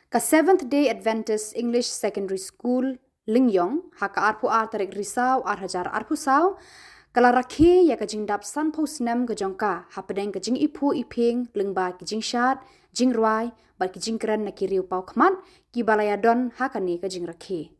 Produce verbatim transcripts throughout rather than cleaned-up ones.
Ka Seventh Day Adventist English Secondary School Lyngïong, ha ka arphew ar tarik Risaw ar hajar arphew saw, ka la rakhe ïa ka jingdap sanphew snem ka jong ka hapdeng ka jingiphuh iphieng lyngba ki jingshad, jingrwai bad ki jingkren na ki riew paw khmat kiba la ïadon ha kane ka jingrakhe.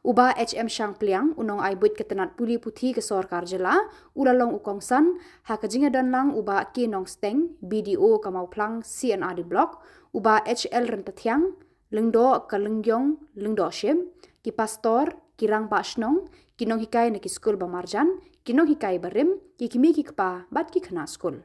U Bah H M Shangpliang, u nongai buit ka tnat pule puthi ka sorkar jylla, u la long u kongsan ha ka jingïadon lang u Bah K Nongsteng, B D O ka Mawphlang C and R D Block, u Bah H L Ryntathiang, Lyngdoh ka Lyngïong Lyngdoh Ship, ki pastor, ki rangbah shnong, ki nonghikai na ki skul ba marjan, ki nonghikai barim, ki kmie ki kpa bad ki khynnah skul.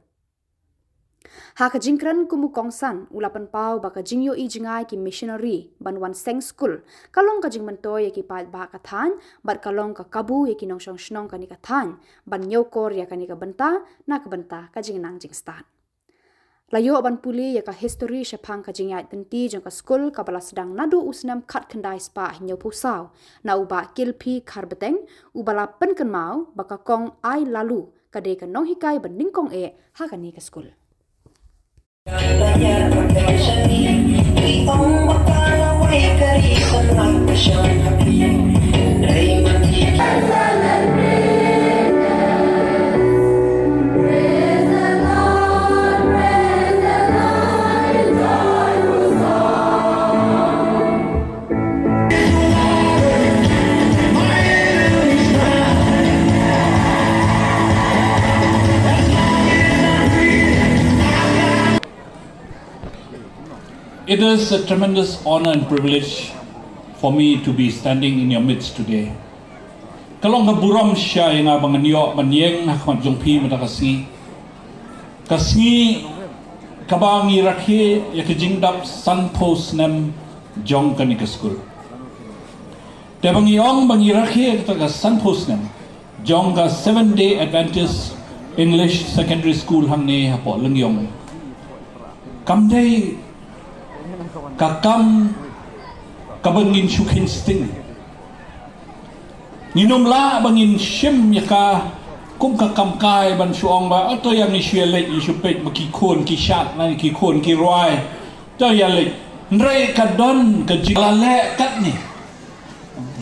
Ha ka jingkren kum u kongsan, u la pynpaw ba ka jingïohi jngai ki missionary ban wan seng skul ka long ka jingmyntoi ïa ki paidbah ka thaiñ bad ka long ka kabu ïa ki nongshong shnong kane ka thaiñ ban ñiewkor ïa kane ka bynta na ka bynta ka jingnang jingstad. La ïoh ban pule ïa ka histori shaphang ka jingïaid lynti jong ka skul kaba la sdang naduh u snem khatkhyndai spah hynñiewphew saw na u Bah Kilphi Kharbeteng, uba la pynkynmaw ba ka Kong Ai Lalu ka dei ka nonghikai ba nyngkong eh ha kane ka skul. It is a tremendous honor and privilege for me to be standing in your midst today. Ka long ka burom shisha ïa nga ba ngan ïoh ban ïeng ha khmat jong phi mynta ka sngi. Ka sngi kaba ngi rakhe ïa ka jingdap sanphew snem jong kane ka skul. Te ba ngi ong ba ngi rakhe ïa kata ka sanphew snem jong ka Seventh Day Adventist English Secondary School hangne hapoh Lyngïong, kam dei ka kam kaba ngin shu kheiñ sting. Ngin ym lah ba ngin shim ïa ka kum ka kam kai ban shu ong ba, "Oh, to ïa ngi shu ïa leit, ngi shu peit ba ki khun ki shad, na ki khun ki rwai. To ïa leit." Hynrei ka don ka jing la leh katne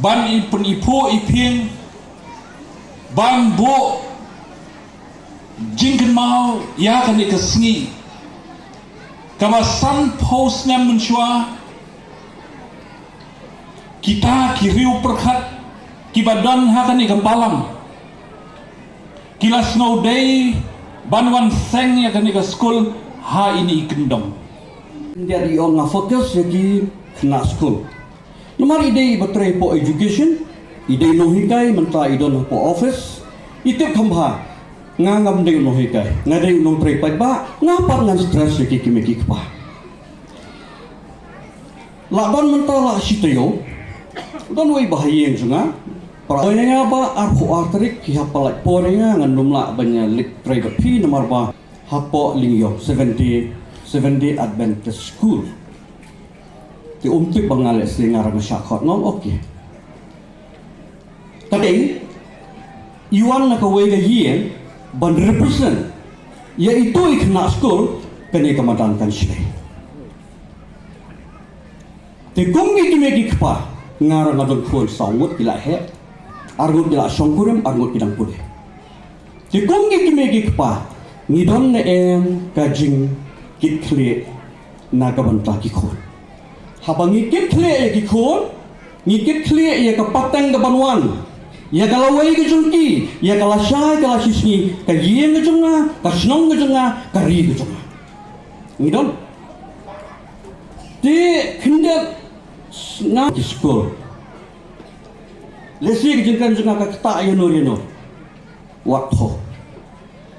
ban ipun iphuh iphieng, ban buh jingkynmaw ïa kane ka sngi kaba sanphew snem mynshuwa, kita ki riew pyrkhat kiba don ha kane ka balang ki la sngewdei ban wan seng ïa kane ka skul ha ine i kyndong. Nda i ong nga focus ïa ki khynnah skul. Namar i dei iba trei hapoh education, i dei nonghikai, mynta i don hapoh office, i tip kham bha. Nga ngam dei u nonghikai, nga dei u nongtrei paidbah, nga pat ngan stress ïa ki kmie ki kpa. La don mynta la shi taïew, don wei ba ha ïing jong nga, para ïa nga ba arphew ar tarik ki hap pyllait por ïa nga, ngan ym lah ban ïa leit trei bad phi namar ba hapoh Lyngïong, Seventh Day, Seventh Day Adventist School. Te um tip ba nga lehse nga rang shah khot, nga ong okay. Ka dei i wan na kawei ka ïing ban represent ïa itu i khynnah skul, kane ka madan kan shlei. Te kum ki kmie ki kpa, nga rang nga don khun saw ngut ki la heh, ar ngut ki la shongkurim, ar ngut ki dang pule. Te kum ki kmie ki kpa, ngi don ne em ka jingkitkhlieh na ka bynta ki khun? Haba ngi kitkhlieh ïa ki khun, ngi kitkhlieh ïa ka pateng ka ban wan, ïa ka lawei ka jong ki, ïa ka lashai ka lashisngi, ka ïing ka jong nga, ka shnong ka jong nga, ka ri ka jong nga. Ngi don. Te khyndiat nga ki skul. Lehse ka jingkren jong nga ka ktah ïano ïano. Wat ho.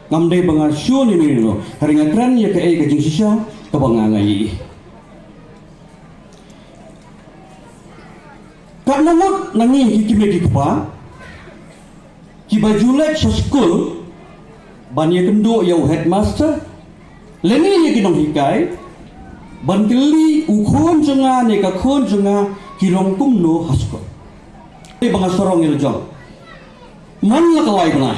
Ngam dei ba nga shu ïano ïano. Hynrei nga kren ïa kaei ka jingshisha kaba nga nga ïohi. Katno ngut na ngi ki kmie ki kpa kiba ju leit sha skul ban ïakynduh ïa u headmaster lane ïa ki nonghikai ban kylli u khun jong nga ne ka khun jong nga ki long kumno ha skul. Te ba nga sarong ïa la jong. Man la ka lai bnai.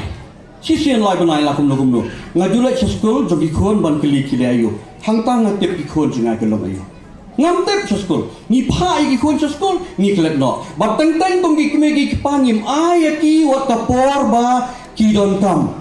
Shisien lai bnai la kumno kumno. Nga ju leit sha skul jong ki khun ban kylli ki leh aïu. Hangta nga tip ki khun jong nga ki long aïu. Ngam tip sha skul. Ngi phah ïa ki khun sha skul, ngi klet noh. Bad teng teng tang ki kmie ki kpa ngim ai ïa ki wat ka por ba ki donkam.